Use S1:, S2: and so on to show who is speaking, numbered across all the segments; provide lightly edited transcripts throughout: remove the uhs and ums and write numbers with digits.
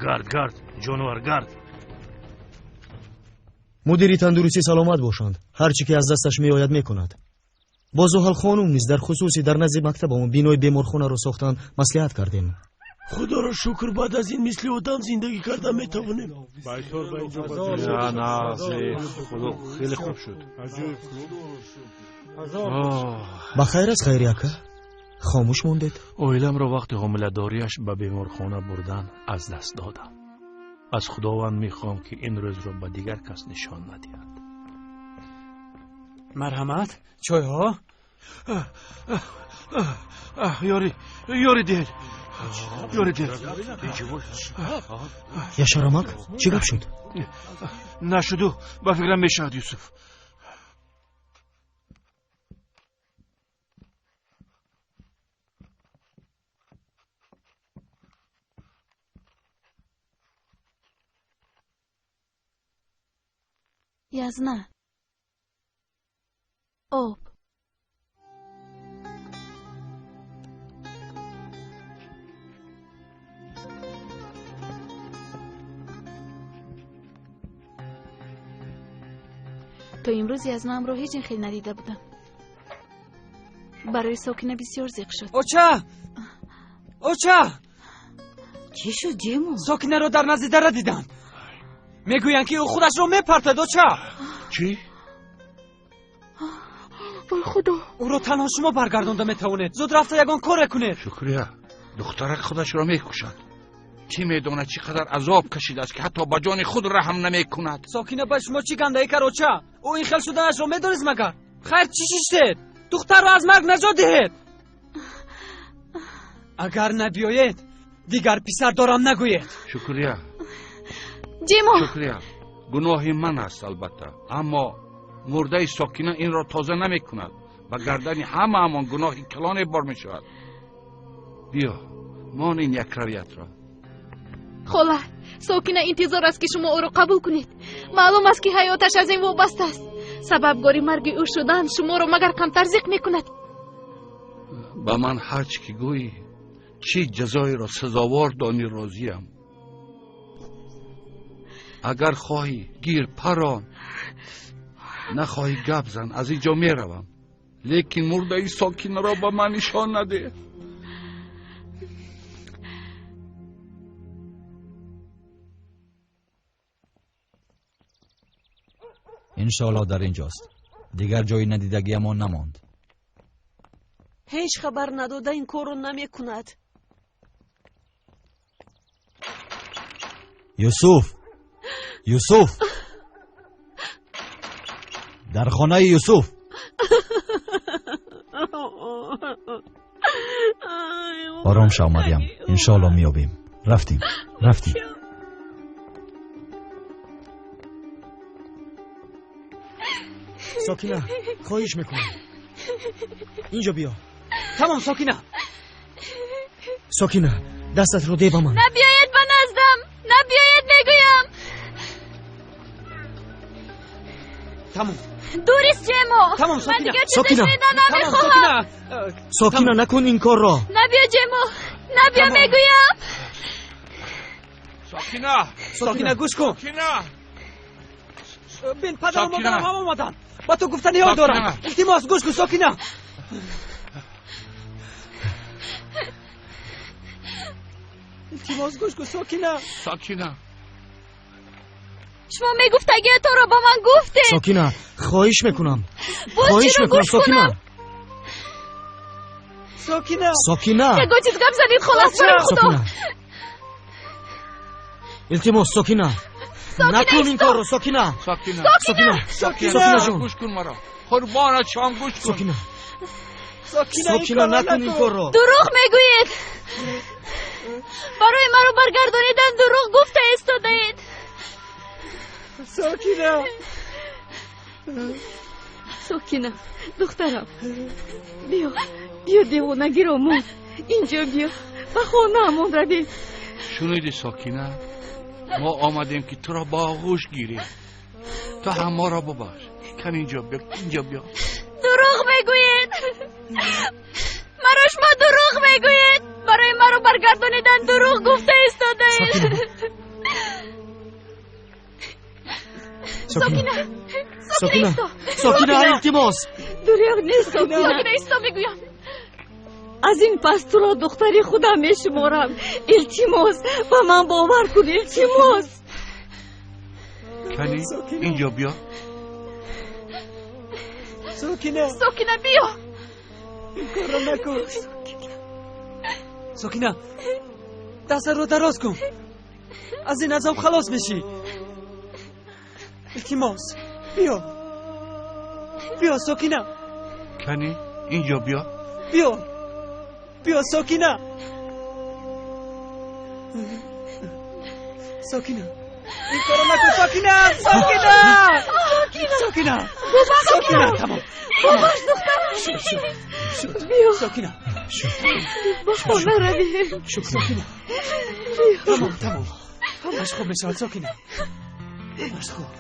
S1: Гард, гард, ҷонвар, гард.
S2: Мудири тандурустӣ саломат бошанд. Ҳар чӣ ки аз дасташ меояд мекунад. Бо Зуҳал хонум низ дар хусуси дар назди мактабамон бинои беморхонаро сохтан маслиҳат кардем.
S1: Худоро шукр, баъд аз ин мисли одам зиндагӣ карда метавонем.
S3: Худо хеле хуб шуд.
S2: Ба хайр аст, Хайри ака? Хомӯш мондед?
S1: Оиламро вақти ҳомиладориаш ба беморхона бурдан аз даст додам. Аз Худованд мехоҳам, ки ин рӯзро ба дигар кас нишон надиҳад.
S4: Марҳамат, чойҳо.
S3: Ёри, ёри диҳед, ёри диҳед.
S2: Яшарамак, чӣ гап шуд?
S3: Нашуду, ба фикрам мешавад, Юсуф.
S5: Язна. Об. То имрӯз Язнаамро ҳеҷ ин хел надида будам. Барои Сокина бисёр зиқ шуд.
S4: Оча! Оча!
S6: Чӣ шуд, Ҷимо?
S4: Сокинаро дар назди дара дидам. Мегӯянд, ки ӯ худашро мепартад, оча.
S3: Чӣ?
S5: Вой Худо!
S4: Ӯро танҳо шумо баргардонда метавонед. Зуд рафта ягон коре кунед.
S3: Шукрия, духтарак худашро мекушад. Кӣ медонад чӣ қадар азоб кашидааст, ки ҳатто ба ҷони худ раҳм намекунад.
S4: Сокина ба шумо чӣ гандаӣ кард, оча? Ӯ ин хел шуданашро медонист магар? Хайр, чӣ шиштед? Духтарро аз марг наҷот диҳед. Агар набиёед, дигар писар дорам нагӯед.
S3: Шукрия.
S5: Ҷимо!
S3: Шукрия, гуноҳи ман аст албатта, аммо мурдаи Сокина инро тоза намекунад. Ба гардани ҳамаамон гуноҳи калоне бор мешавад. Биё, мон ин якравиятро.
S5: Хола, Сокина интизор аст, ки шумо ӯро қабул кунед. Маълум аст, ки ҳаёташ аз ин вобаста аст. Сабабгори марги ӯ шудан шуморо магар камтар зиқ мекунад?
S3: Ба ман ҳар чӣ ки гӯӣ, чӣ ҷазоеро сазовор донӣ, розиям. Агар хоҳӣ гир парон, нахоҳӣ гап зан, аз ин ҷо меравам. Лекин мурдаи Сокинаро ба ман нишон надеҳ.
S7: Иншоалло дар инҷост. Дигар ҷои надидагиамон намонд.
S8: Ҳеҷ хабар надода ин корро намекунад.
S7: Юсуф! Юсуф! Дар хонаи Юсуф! Ором шав, Марьям. Иншоалло меёбем. Рафтем, рафтем.
S2: Сокина, хоҳиш мекунам. Инҷо биё.
S4: Тамом, Сокина.
S2: Сокина, дастатро деҳ ба ман.
S5: Набиёед ба наздам, набиёед мегӯям.
S4: Тамом.
S5: Дурист, Ҷемо.
S4: Тамом, Сокина.
S5: Ман дигар чизе
S2: Сокина.
S5: шунида намехоҳам.
S2: Сокина, накун ин корро.
S5: Набиё, Ҷемо, набиё мегӯям.
S3: Сокина!
S4: Сокина, гӯш кун.
S3: Сокина!
S4: Бин, падару
S3: Сокина.
S4: модарам ҳам омаданд. Ба ту гуфтаниҳо дорам.
S3: Сокина.
S4: Илтимос, гӯш кун, Сокина. Илтимос, гӯш кун, Сокина.
S3: Сокина.
S5: Шумо мегуфтагиятонро ба ман гуфтед.
S2: Сокина, хоҳиш мекунам.
S5: Боз
S2: Хоҳиш
S5: чиро
S2: мекунам,
S5: гӯш
S2: Сокина.
S5: кунам?
S4: Сокина.
S2: Сокина.
S5: Ягон чиз гап занед, холас, барои Худо.
S2: Сокина. Илтимос, Сокина.
S5: Сокина,
S2: Накун ин
S5: исто.
S2: корро, Сокина.
S3: Сокина.
S2: Сокина.
S4: Сокина.
S2: Сокина ҷон.
S3: Гӯш кун маро. Қурбонат шавам, гӯш кун.
S2: Сокина.
S4: Сокина, ин
S2: Сокина,
S4: корро
S2: накун ин корро.
S5: Дурӯғ мегӯед. Барои маро баргардонидан дурӯғ гуфта истодаед.
S4: Сокина.
S6: Сокина, духтарам, биё, биё девонагиро мон. Инҷо биё, ба хонаамон равем.
S3: Шунидӣ, Сокина? Мо омадем, ки туро ба оғӯш гирем. Ту ҳам моро бубахш. Кан инҷо биё, инҷо биё.
S5: Дурӯғ мегӯед. Маро шумо дурӯғ мегӯед. Барои маро баргардонидан дурӯғ гуфта истодаед. додаед. Сокина,
S2: Сокина, Сокина, илтимос.
S6: Дурӯғ нест, Сокина.
S5: Сокина, исто мегӯям.
S6: Аз ин пас туро духтари худам мешуморам. Илтимос, ба ман бовар кун, илтимос.
S3: Кани, инҷо биё.
S4: Сокина,
S5: Сокина, биё.
S4: Ин корро накун. Сокина, дастатро дароз кун. Аз ин азоб халос мешӣ. Илтимос, биё. Биё, Сокина.
S3: Кани, инҷо биё.
S4: Биё. Биё, Сокина. Сокина. Ин корро накун, Сокина! Сокина! Сокина! Сокина, тамом.
S6: Бубахш, духтарам.
S4: Шуд, шуд. Шуд.
S6: Биё.
S4: Сокина.
S6: Ба хона равем.
S4: Сокина. Тамом, тамом. Ҳамаш хуб мешавад, Сокина. Ҳамаш хуб.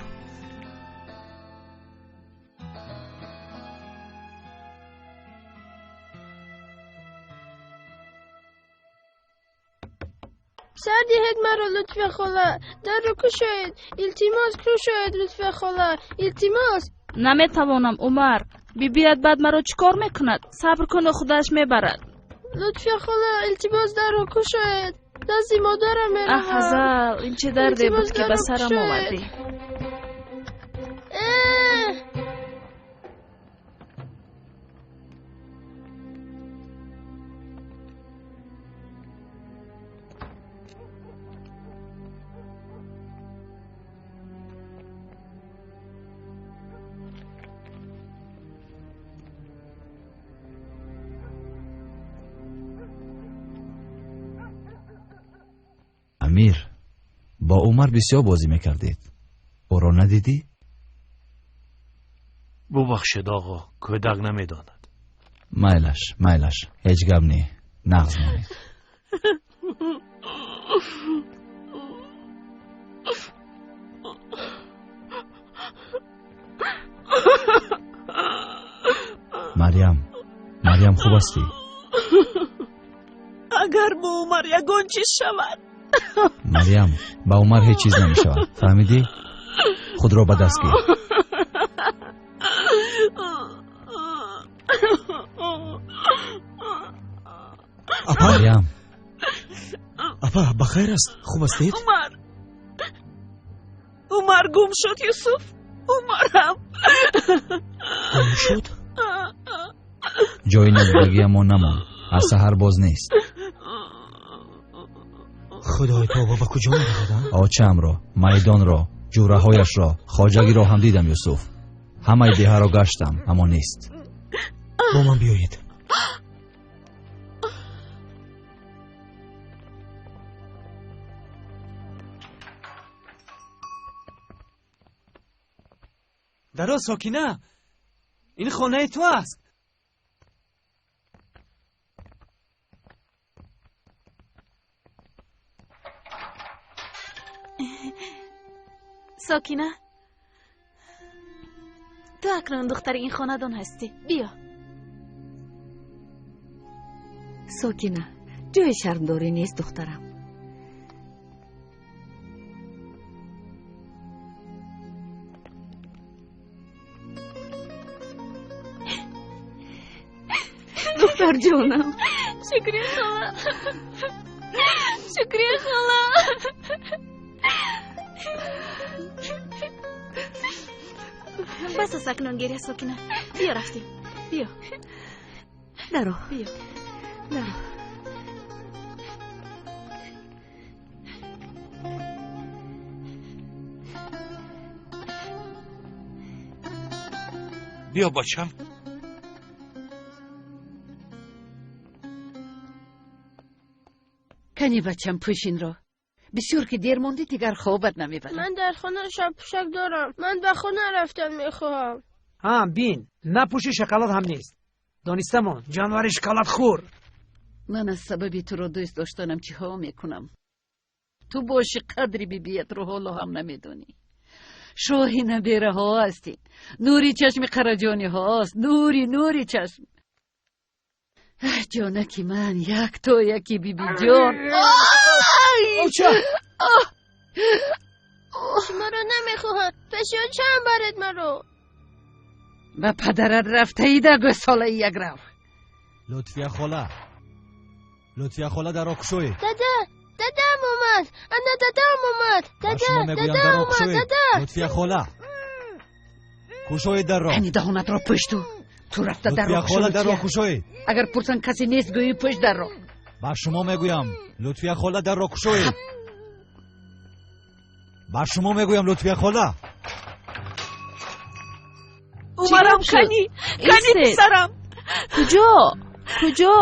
S9: Сар диҳед маро, Лутфия хола. Дарро кушоед. Илтимос, кушоед, Лутфия хола. Илтимос.
S10: Наметавонам, Умар. Бибият баъд маро чӣ кор мекунад? Сабр куну худаш мебарад.
S9: Лутфия хола, илтимос, дарро кушоед. Назди модарам меравам.
S10: Аҳ, Ҳазал, ин чӣ дарде буд, ки ба сарам овардӣ?
S7: Амир, бо Умар бисёр бозӣ мекардед. Ӯро надидӣ?
S1: Бубахшед, оғо, кӯдак намедонад.
S7: Майлаш, майлаш, ҳеҷ гап не, нағз монед. Марьям, Марьям, хуб ҳастӣ?
S8: Агар бо Умар ягон чиз шавад.
S7: Марьям, ба Умар ҳеҷ чиз намешавад. Фаҳмидӣ? Худро ба даст гир.
S2: Апа,
S7: Марьям,
S2: апа, ба хайр аст? Хуб ҳастед?
S8: Умар. Умар гум шуд, Юсуф. Умарам.
S2: Гум шуд?
S7: Ҷои надидагиамон намонд. Аз саҳар боз нест.
S2: Худои тобо, ба куҷо меравад?
S7: Очаамро, майдонро, ҷӯраҳояшро, хоҷагиро ҳам дидам, Юсуф. Ҳамаи деҳаро гаштам, аммо нест.
S2: Бо ман биёед.
S4: Даро, Сокина. Ин хонаи ту аст.
S5: Сокина, ту акнун духтари ин хонадон ҳастӣ. Биё.
S6: Сокина, ҷои шармдорӣ нест, духтарам. Духтарҷонам.
S5: Шукрия хола. Шукрия хола. Бас аст акнун гиря, Сокина. Биё, рафтем. Биё.
S6: Даро.
S5: Биё.
S6: Даро.
S3: Биё, бачам.
S11: Кани, бачам, пӯшинро. Бисёр ки дер мондӣ, дигар хобат намебарад.
S9: Ман дар хона шабпӯшак дорам. Ман ба хона рафтан мехоҳам.
S4: Ҳа, бин, напӯши, шоколад ҳам нест. Донистамон, ҷонвари шоколадхӯр.
S11: Ман аз сабаби туро дӯст доштанам чиҳо мекунам. Ту боши, қадри бибиятро ҳоло ҳам намедонӣ. Шоҳи набераҳо ҳастӣ. Нури чашми қараҷониҳост. Нури, нури чашм. Ҷонаки ман, якто яки бибиҷон.
S4: Оча!
S9: Шуморо намехоҳам. Пеши очаам баред маро.
S11: Ба падарат рафтаида, гӯсолаи якрав.
S7: Лутфия хола, Лутфия хола, дарро кушоед.
S9: Дада, дадам омад. Ана дадам омад. Дада, дадам омад, дада.
S7: Лутфия хола, кушоед дарро.
S11: Кани даҳонатро пӯшту. Ту рафта дарро
S7: Лутфия хола, дарро кушоед.
S11: Агар пурсанд касе нест, гӯӣ пӯш дарро.
S7: Ба шумо мегӯям, Лутфия хола, дарро кушоед. Ба шумо мегӯям, Лутфия хола.
S8: Умарам, кани, кани писарам.
S10: Куҷо, куҷо?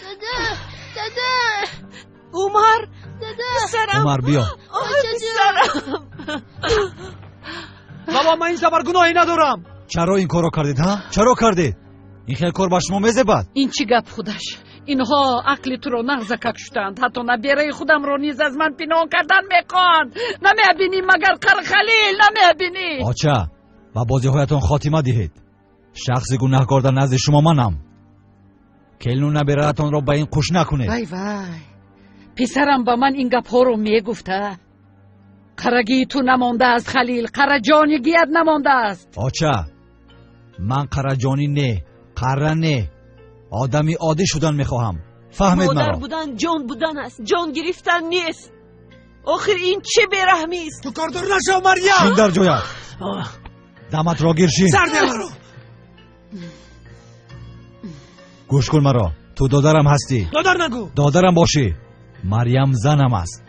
S9: Дада, дада.
S8: Умар,
S9: дада.
S8: Писарам.
S7: Умар, биё.
S8: Писарам.
S4: Баба, ман ин сафар гуноҳе надорам.
S7: Чаро ин корро кардед, ҳа? Чаро кардед? Ин хел кор ба шумо мезебад?
S11: Ин чӣ гап худаш? Инҳо ақли туро нағзакак шудаанд. Ҳатто набераи худамро низ аз ман пинҳон кардан мехоҳанд. Намебинӣ магар, Қарахалил, намебинӣ?
S7: Оча, ба бозиҳоятон хотима диҳед. Шахси гунаҳкор дар назди шумо манам. Келину набераатонро ба ин қуш накунед.
S11: Вай, вай, писарам ба ман ин гапҳоро мегуфта. Қарагии ту намондааст, Халил, қараҷонигият намондааст.
S7: Оча, ман қараҷонӣ не, қара не, одами оддӣ шудан мехоҳам. Фаҳмед маро.
S8: Модар будан ҷон будан аст, ҷон гирифтан нест. Охир ин чӣ бераҳмист?
S4: Ту кордор нашав, Марьям.
S7: Шин дар ҷоят. Даматро гир, шин.
S4: Сар де маро.
S7: Гӯш кун маро, ту додарам ҳастӣ.
S4: Додар нагӯ.
S7: Додарам бошӣ. Марьям занам аст.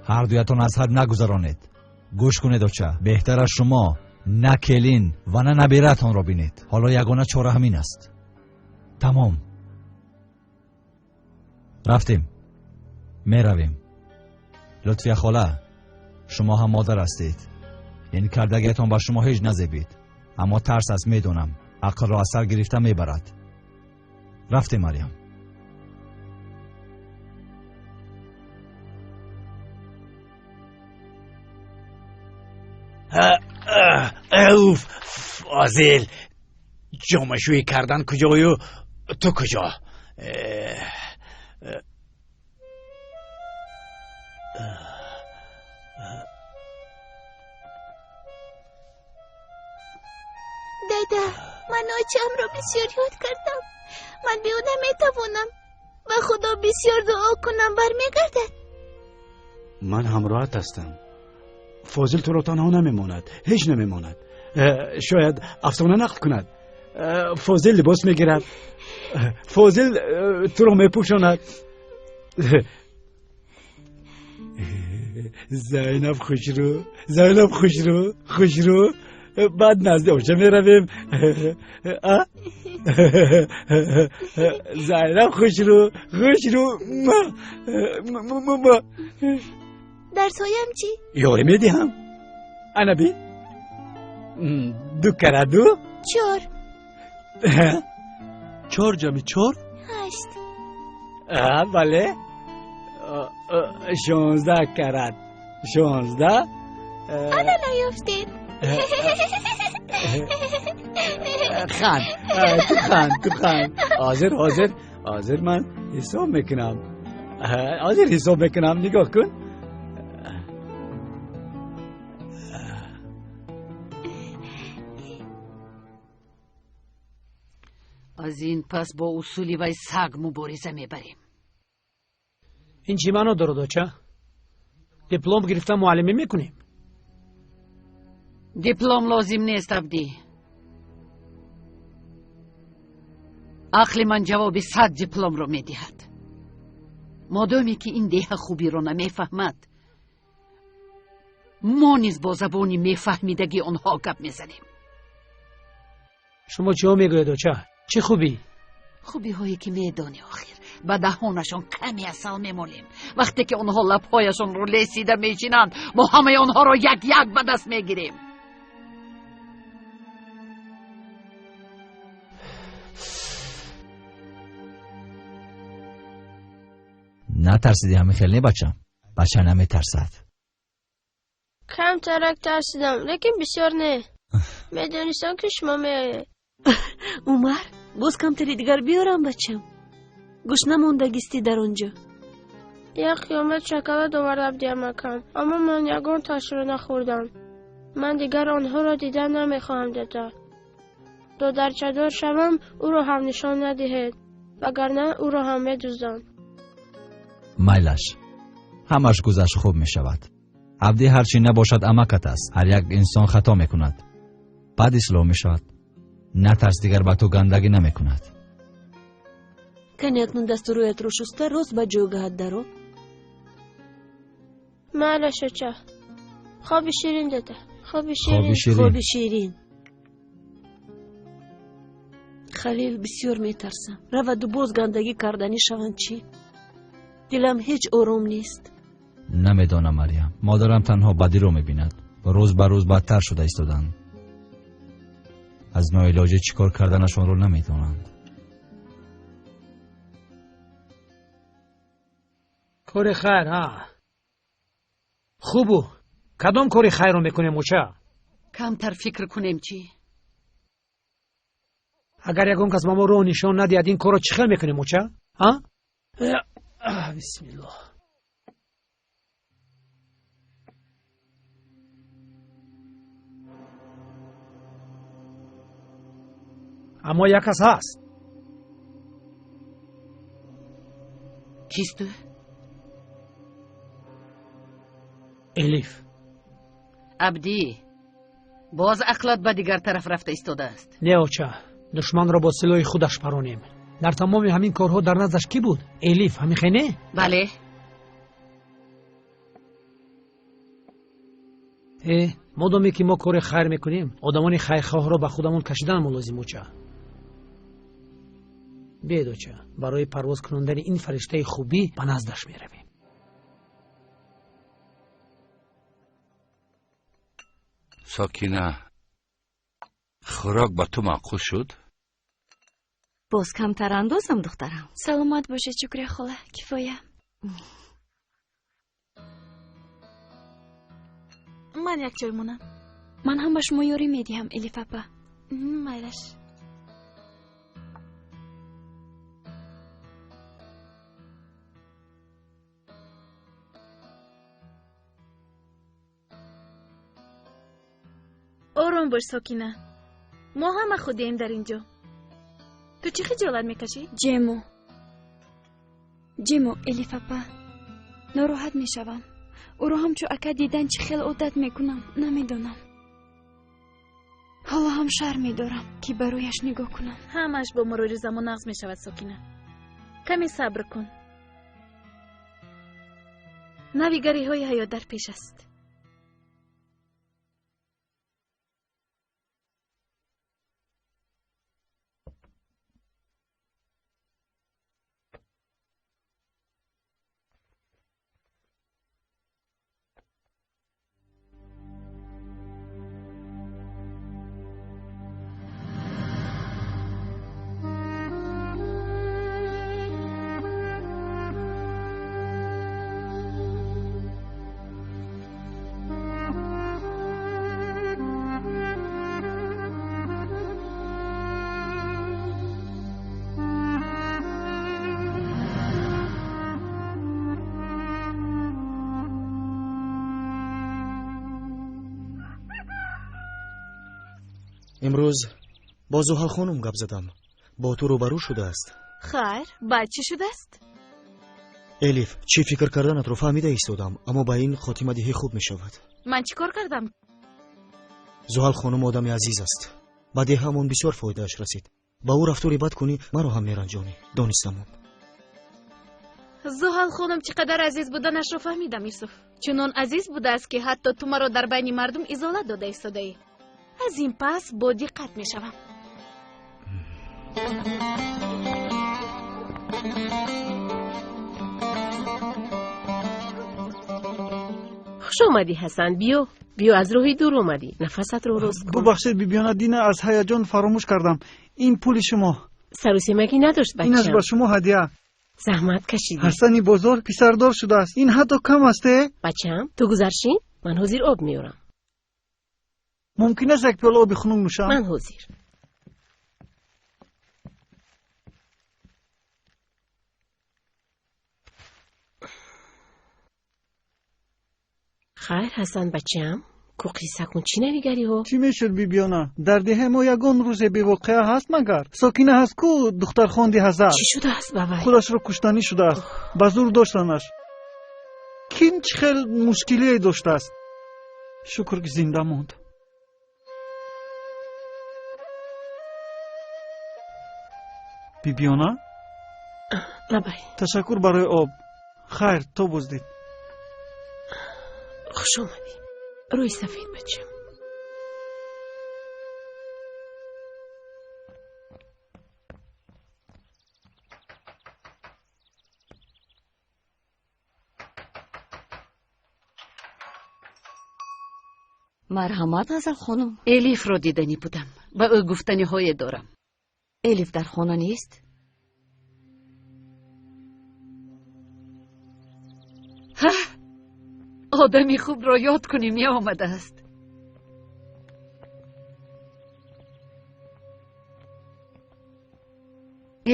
S7: Ҳар дуятон аз ҳад нагузаронед. Гӯш кунед, оча, беҳтар аз шумо на келин ва на набераатонро бинед. Ҳоло ягона чора ҳамин аст. Тамом. Рафтем, меравем. Лутфия хола, шумо ҳам модар ҳастед. Ин кардагиятон ба шумо ҳеҷ назебид, аммо тарс аст, медонам, ақлро аз сар гирифта мебарад. Рафтем, Марьям.
S12: Уф, Фозил, ҷомашӯӣ кардан куҷою ту куҷо?
S5: Дада, ман очамро бисёр ёд кардам. Ман бе ӯ наметавонам. Ба Худо бисёр дуо кунам, бармегардад.
S12: Ман ҳамроҳат ҳастам. Фозил туро танҳо намемонад, ҳеҷ намемонад. Шояд афсона нақл кунад. Фозил либос мегирад. Фозил туро мепӯшонад. Зайнаб хушрӯ, Зайнаб хушрӯ, хушрӯ. Баъд назди оча меравем. Зайнаб хушрӯ, хушрӯ.
S5: Дарсҳоям чӣ?
S12: Ёрӣ медиҳам. Ана бин. Ду кара ду?
S5: Чор.
S1: Чор ҷамъи чор?
S5: Ҳашт.
S12: Бале. 16 карат 16.
S5: Ана наёфтед.
S12: Ханд, ту ханд, ту ханд. Ҳозир, ҳозир, ҳозир ман ҳисоб мекунам. Ҳозир ҳисоб мекунам, нигоҳ кун.
S11: Аз ин пас бо усули вай саг мубориза мебарем.
S4: Ин чӣ маъно дорад, оча? Диплом гирифта муаллимӣ мекунем?
S11: Диплом лозим нест, Абдӣ. Ақли ман ҷавоби 100 дипломро медиҳад. Модоме ки ин деҳа хубиро намефаҳмад, мо низ бо забони мефаҳмидагии онҳо гап мезанем.
S4: Шумо чиҳо мегӯед, оча? Чӣ хубӣ?
S11: Хубиҳое ки медонӣ, охир ба даҳонашон каме асал мемолем. Вақте ки онҳо лабҳояшонро лесида мечинанд, мо ҳамаи онҳоро як як ба даст мегирем.
S7: Натарсиди ҳамин хел не, бачам? Бача наметарсад.
S9: Камтарак тарсидам, лекин бисёр не. Медонистам, ки шумо меоед.
S8: Умар, боз камтари дигар биёрам, бачам? Гӯш намондагистӣ дар он ҷо.
S9: Як қиёмат шоколад оварда будиам, акам, аммо ман ягон ташро нахӯрдам. Ман дигар онҳоро дидан намехоҳам, дада. Додарчадор шавам, ӯро ҳам нишон надиҳед, вагарна ӯро ҳам медузданд.
S7: Майлаш, ҳамаш гузашт, хуб мешавад. Абдӣ ҳарчи набошад амакат аст. Ҳар як инсон хато мекунад, баъд ислоҳ мешавад. Натарс, дигар ба ту гандагӣ намекунад.
S8: Кани акнун дасту рӯятро шуста, рост ба ҷойгаҳат даро.
S9: Майлаш, оча. Хоби ширин, дада, хоби ширин.
S8: Хоби ширин. Халил, бисёр метарсам, раваду боз гандагӣ карданӣ шаванд чӣ? Дилам ҳеҷ ором нест.
S7: Намедонам, Марьям, модарам танҳо бадиро мебинад. Рӯз ба рӯз бадтар шуда истоданд. Аз ноилоҷӣ чӣ кор карданашонро намедонанд.
S13: Кори хайр, ҳа, хубу кадом кори хайрро мекунем, оча?
S11: Камтар фикр кунем чӣ?
S13: Агар ягон кас ба мо роҳ нишон надиҳад, ин корро чӣ хел мекунем, оча? А, бисмиллоҳ. Аммо як кас ҳаст.
S11: Кист ӯ?
S13: Элиф.
S11: Абдӣ, боз ақлат ба дигар тараф рафта истодааст.
S13: Не, оча, душманро бо силоҳи худаш паронем. Дар тамоми ҳамин корҳо дар наздаш кӣ буд? Элиф, ҳамин не?
S11: Бале.
S13: Э, модоме ки мо кори хайр мекунем, одамони хайрхоҳро ба худамон кашиданамон лозим, оча. Биед, оча, барои парвоз кунондани ин фариштаи хубӣ ба наздаш меравем.
S3: Сокина, хӯрок ба ту маъқул шуд?
S6: Боз камтар андозам, духтарам.
S14: Саломат бошед, Шукрия хола, кифоя. Ман як ҷой монам. Ман ҳам ба шумо ёрӣ медиҳам, Элиф апа.
S5: Майлаш. Ором бош, Сокина, мо ҳама худием дар ин ҷо. Ту чӣ хиҷолат мекашӣ?
S14: Ҷемо, Ҷемо, Элиф апа, нороҳат мешавам. Ӯро ҳамчу ака дидан чӣ хел одат мекунам, намедонам. Ҳоло ҳам шарм медорам, ки ба рӯяш нигоҳ кунам.
S5: Ҳамааш бо мурури замон нағз мешавад, Сокина. Каме сабр кун. Навигариҳои ҳаёт дар пеш аст.
S2: Имрӯз бо Зуҳал хонум гап задам. Бо ту рӯбарӯ шудааст.
S5: Хайр, баъд чӣ шудааст?
S2: Элиф, чӣ фикр карданатро фаҳмида истодам, аммо ба ин хотимадиҳӣ хуб мешавад.
S5: Ман чӣ кор кардам?
S2: Зуҳал хонум одами азиз аст. Ба деҳамон бисёр фоидааш расид. Ба ӯ рафтори бад кунӣ, маро ҳам меранҷонӣ. Донистамон.
S5: Зуҳал хонум чӣ қадар азиз буданашро фаҳмидам, Юсуф. Чунон азиз будааст, ки ҳатто ту маро дар байни мардум изолат дода истодаӣ. Аз ин пас бо диққат мешавам.
S15: Хуш омадӣ, Ҳасан, биё, биё, аз роҳи дур омадӣ, нафасатро рост кун.
S16: Бубахшед, бибиёна Дина, аз ҳаяҷон фаромӯш кардам. Ин пули шумо.
S15: Сарусемагӣ надошт,
S16: Ин аз
S15: бачам.
S16: ба шумо ҳадя.
S15: Заҳмат кашидӣ.
S16: Ҳасани бозор писардор шудааст. Ин ҳатто кам аст, э?
S15: Бачам, ту гузаршин, Ман ҳозир об меорам.
S16: Мумкин аст як пиёла оби хунук нӯшам?
S15: Ман ҳозир. Хайр, Ҳасан бачаам, ку қисса кун, чӣ навигариҳо?
S16: Чӣ мешуд, бибиёна? Дар деҳаи мо ягон рӯзе бевоқеа ҳаст магар? Сокина ҳаст ку, духтархонди Ҳазар.
S15: Чӣ шудааст ба вай?
S16: Худашро куштанӣ шудааст, ба зур доштанаш. Ким чӣ хел мушкилие доштааст? Шукр, ки зинда монд. Бибиёна?
S15: Лабай.
S16: Ташаккур барои об. Хайр, то боздид.
S15: Хуш омадӣ. Рӯи сафед, бачам.
S6: Марҳамат, Ғазал хонум.
S11: Элифро диданӣ будам. Ба ӯ гуфтаниҳое дорам.
S6: Элиф дар хона нест?
S11: Ҳа, одами хубро ёд кунӣ меомадааст.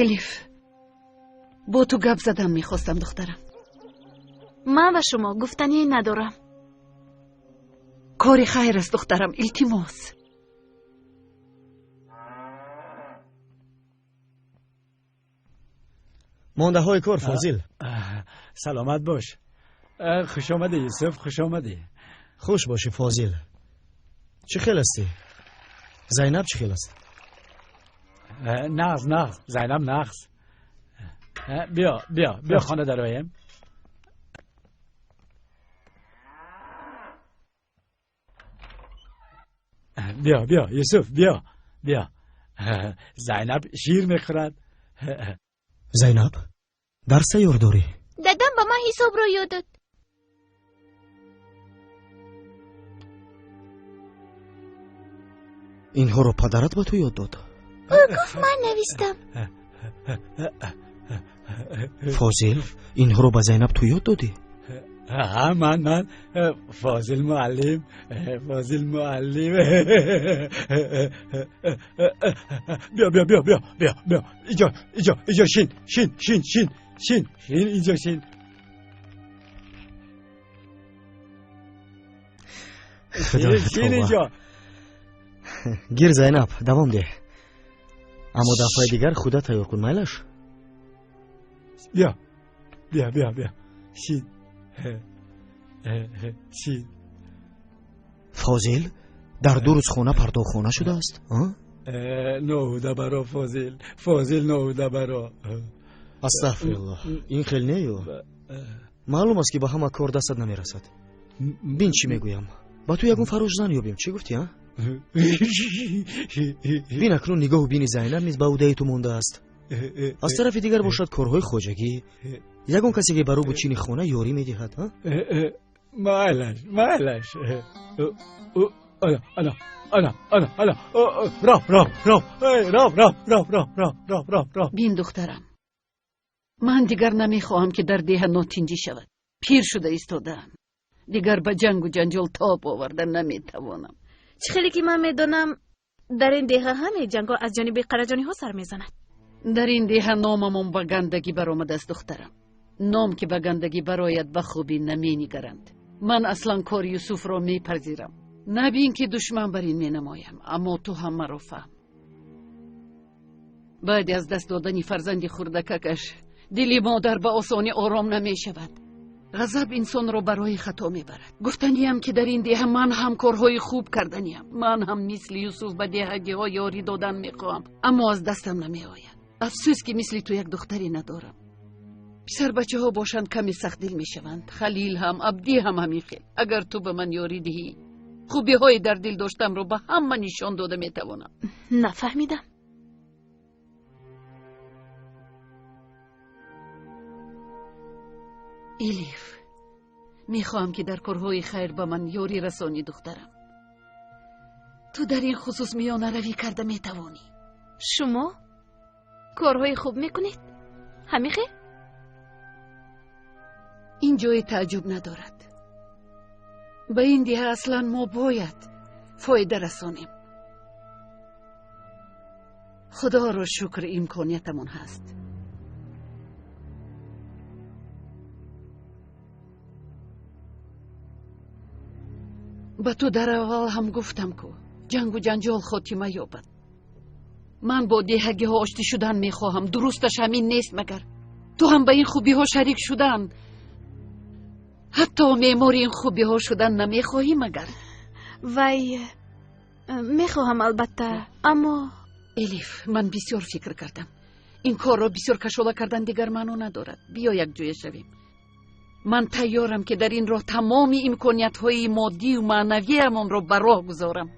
S11: Элиф, бо ту гап задан мехостам, духтарам.
S5: Ман ба шумо гуфтанӣ надорам.
S11: Кори хайр аст, духтарам, илтимос.
S2: Мондаҳои кор, Фозил.
S12: Саломат бош. Хуш омадӣ, Юсуф, хуш омадӣ.
S2: Хуш бошӣ, Фозил. Чӣ хел ҳастӣ? Зайнаб чӣ хел аст?
S12: Нағз, нағз, Зайнаб нағз. Биё, биё, биё, хона дароем. Биё, биё, Юсуф, биё, биё. Зайнаб шир мехӯрад.
S2: Зайнаб, дарс тайёр дорӣ?
S9: Дадам ба ман ҳисобро ёд дод.
S2: Инҳоро падарат ба ту ёд дод?
S9: Ӯ гуфт, ман навистам.
S2: Фозил, инҳоро ба Зайнаб ту ёд додӣ?
S12: Ҳа, ман Фозил муаллим, Фозил муаллим. Биё, биё, биё, биё, биё, биё, инҷо, инҷо, инҷо шин, шин, шин, шин, шин, шин, инҷо шин. Шин инҷо.
S2: Гир, Зайнаб, давом деҳ. Аммо дафъаи дигар худат тайёр кун, майлаш?
S12: Биё, биё, биё, биё, шин, шин.
S2: Фозил, дар 2 рӯз хона пардохона шудааст?
S12: Ноҳуда баро, Фозил, Фозил, ноҳуда баро.
S2: Астағфируллоҳ, ин хел нею. Маълум аст, ки ба ҳама кор дастат намерасад. Бин, чӣ мегӯям. Ба ту ягон фарошзан ёбем, чӣ гуфтӣ, а? Бин, акнун нигоҳу бини Зайнаб низ ба ӯдаи ту мондааст. Аз тарафи дигар бошад, корҳои хоҷагӣ, ягон касе ки ба рӯбу чини хона ёрӣ медиҳад, а?
S12: Майлаш, майлаш. Ана, ана, ана, ана, ана, рав, рав, рав, рав, рав, рав, рав, рав, рав, рав, рав.
S11: Бин, духтарам, ман дигар намехоҳам, ки дар деҳа нотинҷӣ шавад. Пир шуда истодаам. Дигар ба ҷангу ҷанҷол тоб оварда наметавонам.
S5: Чӣ хеле ки ман медонам, дар ин деҳа ҳамаи ҷангҳо аз ҷониби қараҷониҳо сар мезанад.
S11: Дар ин деҳа номамон ба гандагӣ баромадааст, духтарам. Ном ки ба гандагӣ барояд, ба хубӣ наменигаранд. Ман аслан кори Юсуфро мепазирам. Набин ки душман бар ин менамоям, аммо ту ҳам маро фаҳм. Баъди аз даст додани фарзанди хурдакакаш дили модар ба осонӣ ором намешавад. Ғазаб инсонро ба роҳи хато мебарад. Гуфтаниям, ки дар ин деҳа ман ҳам корҳои хуб карданиям. Ман ҳам мисли Юсуф ба деҳагиҳо ёрӣ додан мехоҳам, аммо аз дастам намеояд. Афсӯс, ки мисли ту як духтаре надорам. Писарбачаҳо бошанд, каме сахтдил мешаванд. Халил ҳам, Абдӣ ҳам ҳамин хел. Агар ту ба ман ёрӣ диҳӣ, хубиҳои дар дил доштамро ба ҳама нишон дода метавонам.
S5: Нафаҳмидам.
S11: Элиф, мехоҳам, ки дар корҳои хайр ба ман ёрӣ расонӣ, духтарам. Ту дар ин хусус миёнаравӣ карда метавонӣ.
S5: Шумо корҳои хуб мекунед, ҳамин хел?
S11: Ин ҷои тааҷҷуб надорад. Ба ин деҳа аслан мо бояд фоида расонем. Худоро шукр, имкониятамон ҳаст. Ба ту дар аввал ҳам гуфтам, ку ҷангу ҷанҷол хотима ёбад. Ман бо деҳагиҳо оштӣ шудан мехоҳам. Дурусташ ҳамин нест магар? Ту ҳам ба ин хубиҳо шарик шудан, ҳатто меъмори ин хубиҳо шудан намехоҳӣ магар?
S5: Вай, мехоҳам албатта, аммо
S11: Элиф, ман бисёр фикр кардам. Ин корро бисёр кашола кардан дигар маъно надорад. Биё якҷоя шавем. Ман тайёрам, ки дар ин роҳ тамоми имкониятҳои моддию маънавиамонро ба роҳ гузорам.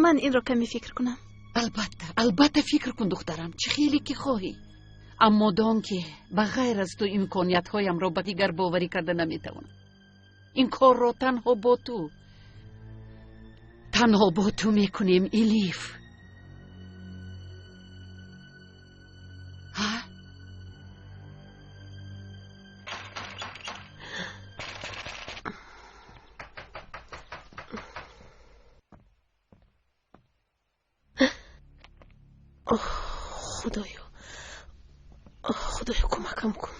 S5: Ман инро каме фикр кунам.
S11: Албатта, албатта, фикр кун, духтарам, чӣ хеле ки хоҳӣ. Аммо дон, ки ба ғайр аз ту имкониятҳоямро ба дигар боварӣ карда наметавонам. Ин корро танҳо бо ту, танҳо бо ту мекунем, Элиф. Ҳа.
S15: Оҳ, Худоё, Худоё, кӯмакам кун.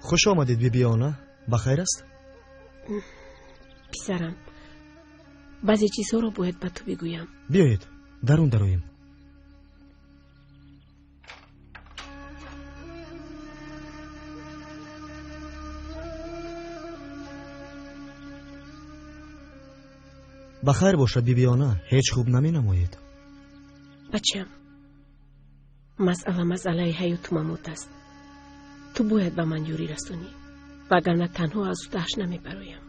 S2: Хуш омадед, бибиона. Ба хайр аст?
S15: Писарам, баъзе чизҳоро бояд ба ту бигӯям.
S2: Биёед, дарун дароем. Ба хайр бошад, бибиона, ҳеҷ хуб наменамоед.
S15: Бачам, масъала масъалаи ҳаёту мамот аст. Ту бояд ба ман ёрӣ расонӣ, вагарна танҳо аз удааш намебароям.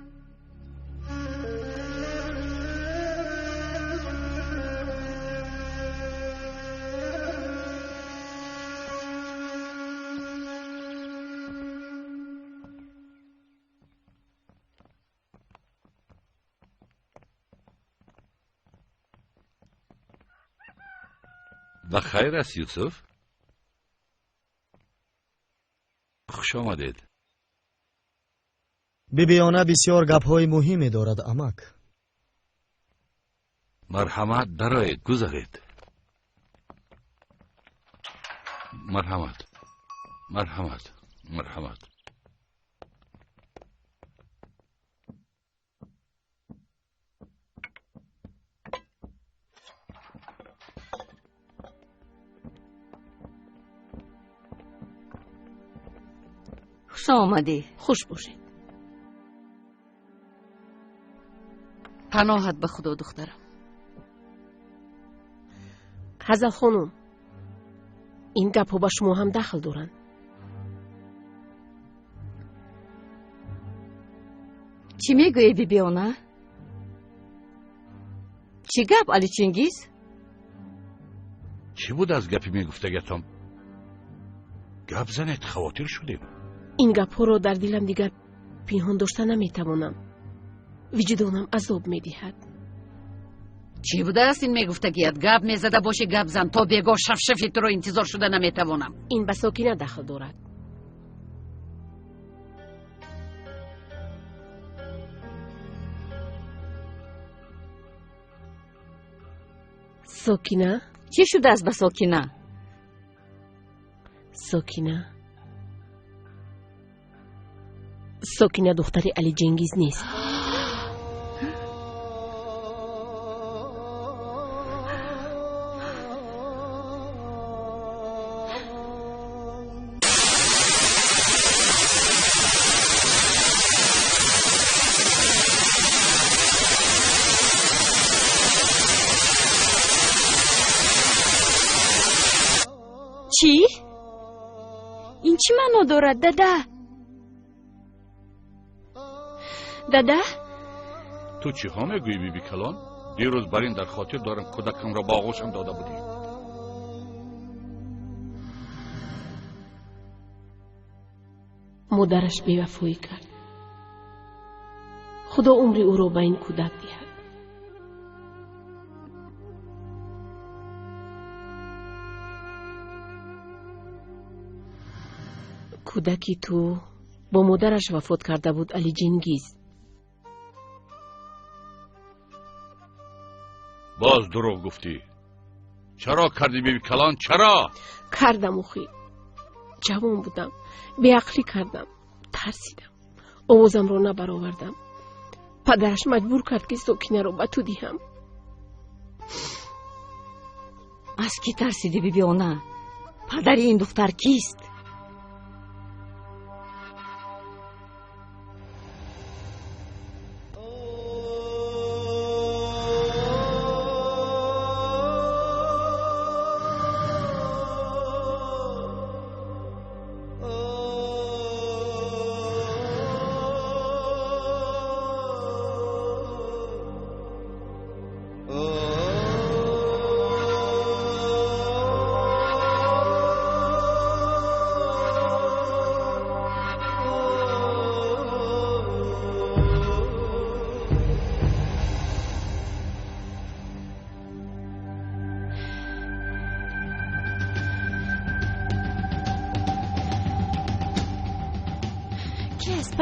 S3: Ба хайр аст, Юсуф? Хуш омадед.
S2: Бибиона бисёр гапҳои муҳиме дорад, амак.
S3: Марҳамат, дароед, гузаред. Марҳамат, марҳамат, марҳамат.
S6: Хуш омадӣ.
S11: Хуш бошед. Паноҳат ба Худо, духтарам.
S15: Ҳазал хонум, ин гапҳо ба шумо ҳам дахл доранд.
S6: Чӣ мегӯӣ, бибиона? Чӣ гап, Али Чингиз?
S3: Чӣ буд аз гапи мегуфтагиатон? Гап занед, хавотир шудем.
S15: Ин гапҳоро дар дилам дигар пинҳон дошта наметавонам. Виҷдонам азоб медиҳад.
S11: Чӣ будааст ин мегуфтагият? Гап мезада бошӣ, гап зан. То бегоҳ шафшафи туро интизор шуда наметавонам.
S15: Ин ба Сокина дахл дорад. Сокина?
S6: Чӣ шудааст ба Сокина?
S15: Сокина, Сокина духтари Али Ҷенгиз нест.
S14: Чӣ? Ин чӣ маъно дорад, дада? Дада?
S3: Ту чиҳо мегӯӣ, биби калон? Дирӯз бар ин дар хотир дорам, кӯдакамро ба оғӯшам дода будӣ.
S15: Модараш бевафоӣ кард. Худо умри ӯро ба ин кӯдак диҳад. Кӯдаки ту бо модараш вафот карда буд, Али Ҷингиз.
S3: Боз дурӯғ гуфтӣ. Чаро кардӣ, биби калон, чаро?
S15: Кардам охи. Ҷавон будам, беақлӣ кардам, тарсидам, овозамро набаровардам. Падараш маҷбур кард, ки Сокинаро ба ту диҳам.
S6: Аз кӣ тарсидӣ, бибиона? Падари ин духтар кист?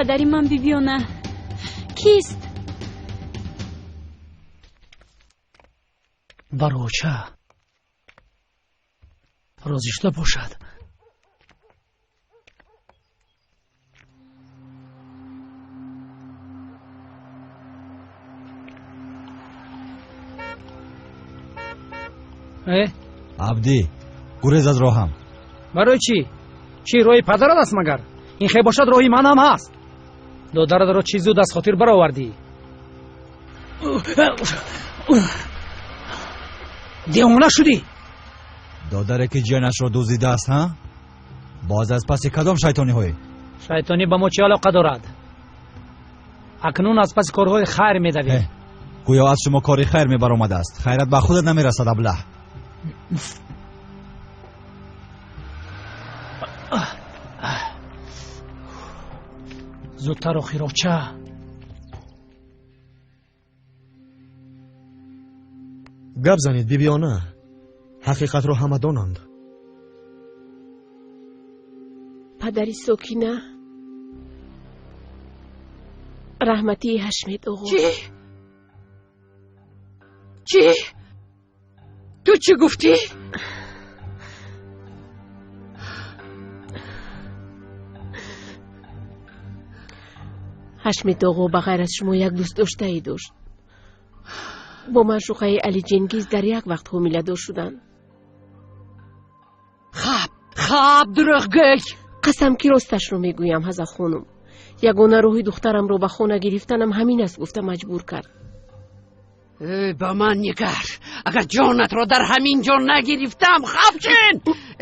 S14: Падари ман, бибиона, кист?
S13: Бароча розӣ шуда бошад.
S7: Абдӣ, гурез аз роҳам.
S13: Барои чӣ? Чӣ, роҳи падарат аст магар? Ин хе бошад, роҳи ман ҳам ҳаст. Додаратро чӣ зуд аз хотир баровардӣ? Девона шудӣ?
S7: Додаре ки ҷиянашро дуздидааст, ҳа? Боз аз паси кадом шайтониҳое?
S13: Шайтонӣ ба мо чӣ алоқа дорад? Акнун аз паси корҳои хайр медавем.
S7: Гӯё аз шумо кори хайр мебаромадааст. Хайрат ба худат намерасад, аблаҳ.
S13: Зудтар, охироча.
S2: Гап занед, бибиона, ҳақиқатро ҳама донанд.
S15: Падари Сокина раҳматии Ҳашмет оғо.
S11: Чӣ? Чӣ? Ту чӣ гуфтӣ?
S15: Ҳашмет оғо ба ғайр аз шумо як дӯстдоштае дошт. Бо маъшуқаи Али Ҷингиз дар як вақт ҳомиладор шуданд.
S11: Хаб, хаб, дурӯғгӯй!
S15: Қасам ки росташро мегӯям, Ҳазал хонум. Ягона роҳи духтарамро ба хона гирифтанам ҳамин аст, гуфта маҷбур кард.
S11: Э, ба ман нигар, агар ҷонатро дар ҳамин ҷо нагирифтам, хабчин!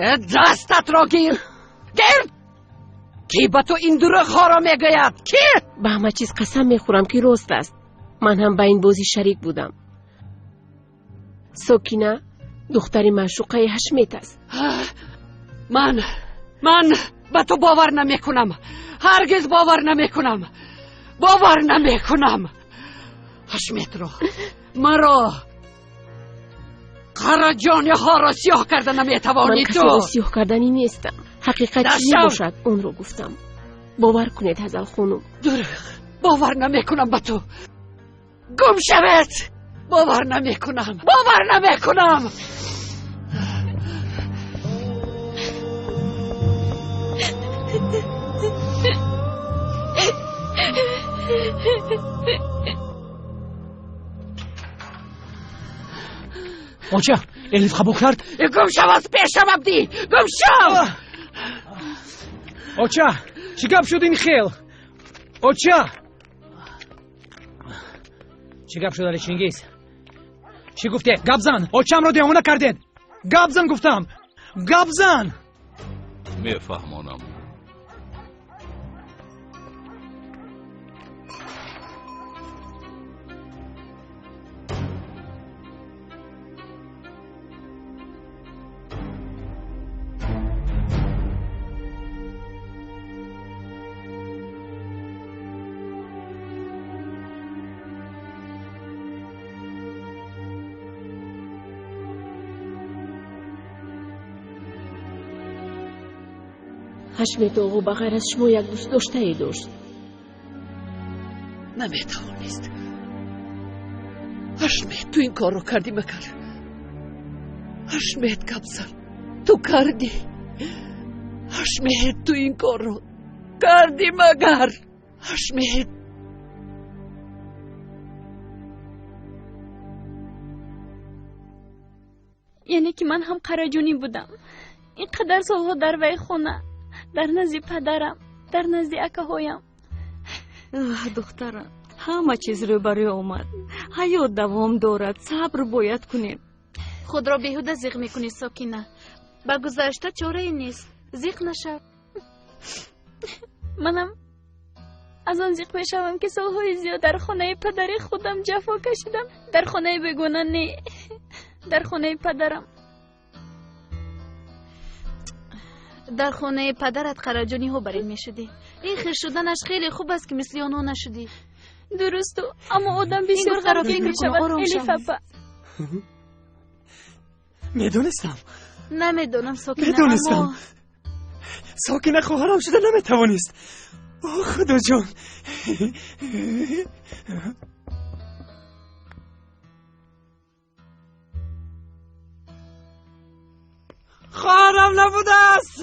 S11: Э, дастатро гир, гир! Кӣ ба ту ин дурӯғҳоро мегӯяд? Кӣ?
S15: Ба ҳама чиз қасам мехӯрам, ки рост аст. Ман ҳам ба ин бозӣ шарик будам. Сокина духтари маъшуқаи Ҳашмет аст.
S11: Ман ба ту бовар намекунам, ҳаргиз бовар намекунам, бовар намекунам. Ҳашметро, маро, қараҷониҳоро сиёҳ карда наметавонӣ.
S15: Ман
S11: ту
S15: касеро сиёҳ карданӣ нестам. Ҳақиқат чӣ
S11: Дашав!
S15: мебошад, онро гуфтам. Бовар кунед, Ҳазал хонум.
S11: Дурӯғ! Бовар намекунам ба ту. Гум шавед! Бовар намекунам, бовар намекунам.
S13: Оча, Элиф қабул кард?
S11: Гум шав аз пешам, Абдӣ, гум шав!
S13: Оча, чӣ гап шуд ин хел? Оча, чӣ гап шуд, Али Чингиз? Чӣ гуфте? Гап зан! Очамро девона кардед! Гап зан, гуфтам, гап зан!
S3: Мефаҳмонам.
S15: Ҳашмет оғо ба ғайр аз шумо як дӯстдоштае дошт.
S11: Наметавонист. Ҳашмет, ту ин корро кардӣ магар? Ҳашмет, гап зан, ту кардӣ? Ҳашмет, ту ин корро кардӣ магар? Ҳашмет.
S14: Яъне ки ман ҳам қараҷонӣ будам. Ин қадар солҳо дар вай хона, дар назди падарам, дар назди акаҳоям.
S6: Аҳ, духтарам, ҳама чиз рӯбарӯ омад. Ҳаёт давом дорад, сабр бояд кунем.
S5: Худро беҳуда зиқ мекунӣ, Сокина. Ба гузашта чорае нест, зиқ нашав.
S14: Манам аз он зиқ мешавам, ки солҳои зиёд дар хонаи падари худам ҷафо кашидам. Дар хонаи бегона не, дар хонаи падарам.
S5: Дар хонаи падарат қараҷониҳо бар ин мешудӣ. Ин хел шуданаш хеле хуб аст, ки мисли онҳо нашудӣ.
S14: Дурусту, аммо одам бисёр ғамгин мешавад, Элиф апа.
S12: Медонистам.
S5: Намедонам, Сокина.
S12: Медонистам. Сокина хоҳарам шуда наметавонист. О, Худоҷон! Хоҳарам набудааст!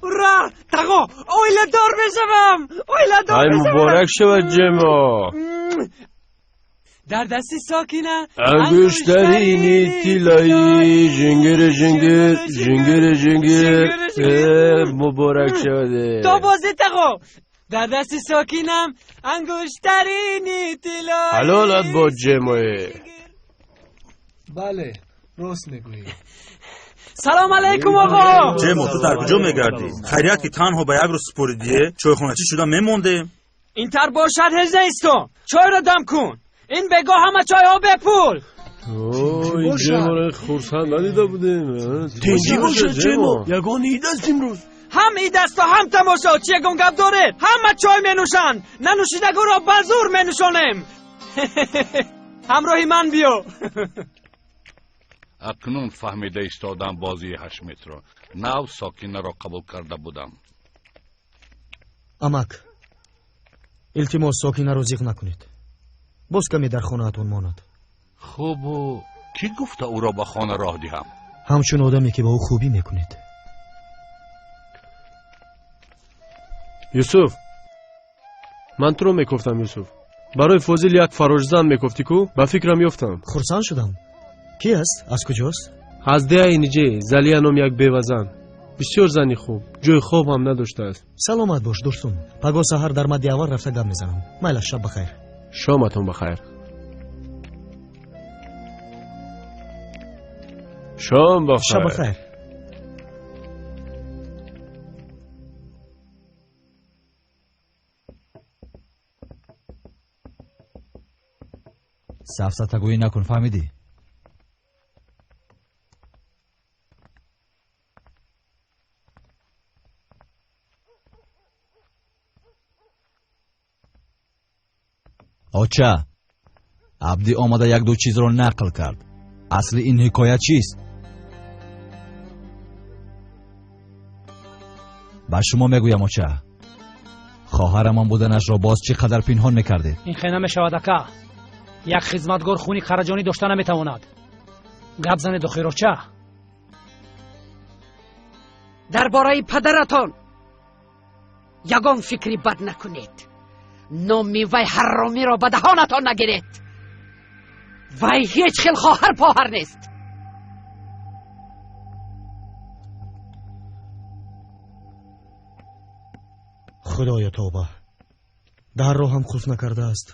S12: Ура! Тағо, оиладор мешавам! Оиладор мешавам!
S17: Ай, муборак шавад, Ҷемо!
S4: Дар дасти Сокина
S17: ангуштарини тиллоӣ, жингир жингир, жингир жингир, муборак шавад.
S4: То бозӣ, тағо! Дар дасти Сокинам ангуштарини тиллоӣ.
S17: Ҳалолат бод, Ҷемое!
S18: Бале, рост мегӯӣ.
S4: Салом алейкум, оғо!
S19: Ҷемо, ту дар куҷо мегардӣ? Хайрият, ки танҳо ба як рӯз супоридие, чойхоначӣ шуда мемондем.
S4: Ин тар бошад ҳеҷ неисто. Чойро дам кун. Ин бегоҳ ҳама чойҳо бепул.
S17: Ин Ҷеморо хурсанд надида будем.
S18: Тинҷӣ бошад, Ҷемо, ягон ид аст имрӯз?
S4: Ҳам ид асту ҳам тамошо. Чӣ ягон гап доред? Ҳама чой менӯшанд, нанӯшидагонро ба зур менӯшонем. Ҳамроҳи ман биё.
S3: Акнун фаҳмида истодам бозии Ҳашметро. Нав Сокинаро қабул карда будам.
S2: Амак, илтимос, Сокинаро зиқ накунед. Боз каме дар хонаатон монад.
S3: Хубу кӣ гуфта ӯро ба хона роҳ диҳам?
S2: Ҳамчун одаме, ки ба ӯ хубӣ мекунед.
S17: Юсуф, ман туро мекофтам, Юсуф. Барои Фозил як фарожзан мекофтӣ ку? Ба фикрам ёфтам.
S2: Хурсанд шудам. Ки аст? Аз куҷост?
S17: Аз деҳаи Ниҷе, Залия ном як бевазан. Бисёр зани хуб, ҷои хоб ҳам надоштааст.
S2: Саломат бош, Дурсун. Пагоҳ саҳар дар мадди аввал рафта гап мезанам. Майлаш, шаб бахайр.
S17: Шоматон бахайр. Шом бахайр.
S2: Шаб бахайр.
S7: Сафсатагӯӣ накун, фаҳмидӣ? Оча, Абдӣ омада як-ду чизро нақл кард. Асли ин ҳикоя чист? Ба шумо мегӯям, оча, хоҳарамон буданашро боз чӣ қадар пинҳон мекардед?
S13: Ин хел намешавад, ака. Як хизматгор хуни қараҷонӣ дошта наметавонад. Гап занед охир, оча.
S11: Дар бораи падаратон ягон фикри бад накунед. Номи вай ҳаромиро ба даҳонатон нагиред. Вай ҳеҷ хел хоҳар поҳар нест.
S2: Худоё, тавба! Дарро ҳам қулф накардааст.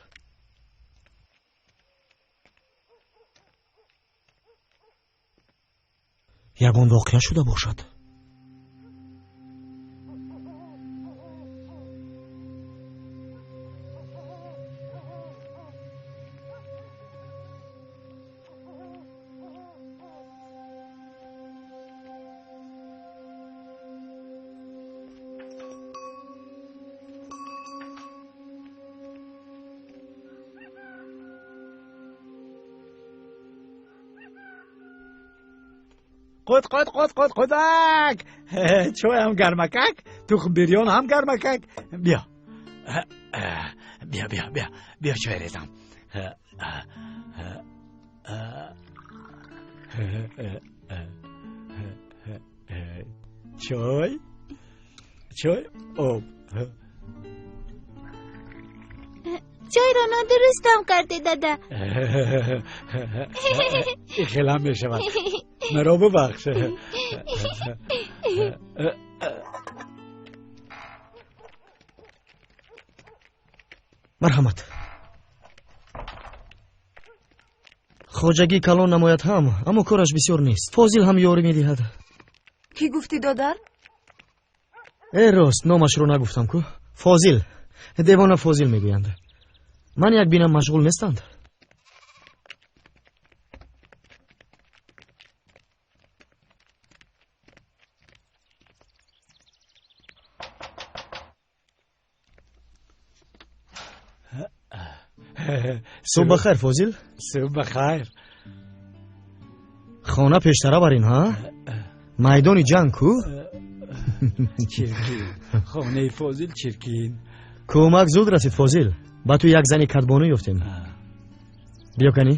S2: Ягон воқеа шуда бошад.
S12: Қуд қуд қуд қуд қудак, чой ҳам гармакак, тухм бирён ҳам гармакак. Биё, биё, биё, биё, биё, чой резам. Чой, чой, об.
S20: Чойро нодуруст дам карде, дада.
S12: Хелам мешавад, маро бубахш.
S2: Марҳамат. Хоҷагӣ калон намояд ҳам, аммо кораш бисёр нест. Фозил ҳам ёрӣ медиҳад.
S6: Кӣ гуфтӣ, додар?
S2: Э, рост, номашро нагуфтам ку. Фозил, девона Фозил мегӯянд. Ман як бинам, машғул нестанд. Субҳ бахайр, Фозил.
S12: Субҳ бахайр.
S2: Хона пештара барин, ҳа? Майдони ҷанг ку?
S12: Чиркин хонаи Фозил, чиркин.
S2: Кӯмак зуд расид, Фозил. Ба ту як зани кадбону ёфтем. Биё канӣ.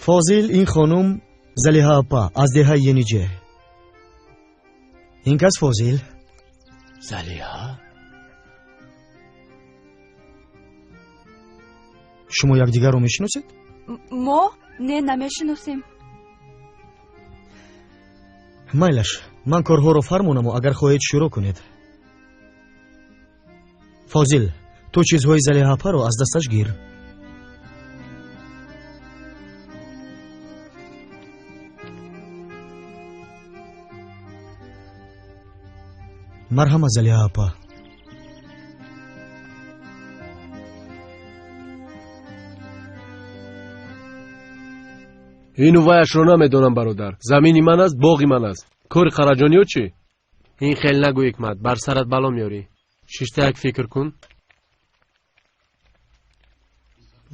S2: Фозил, ин хонум Залиҳа апа аз деҳаи Ениҷе. Ин кас Фозил.
S12: Залиҳа?
S2: Шумо якдигарро мешиносед?
S6: Мо не, намешиносем.
S2: Майлаш, ман корҳоро фармонаму, агар хоҳед, шурӯъ кунед. Фозил, ту чизҳои Залиҳа апаро аз дасташ гир. Марҳамат, Залиҳа апа.
S17: Ину ваяшро намедонам, бародар. Замини ман аст, боғи ман аст. Кори Қараҷониё чӣ? Ин хел нагӯ, Ҳикмат, бар сарат бало меёрӣ. Шишта як фикр кун.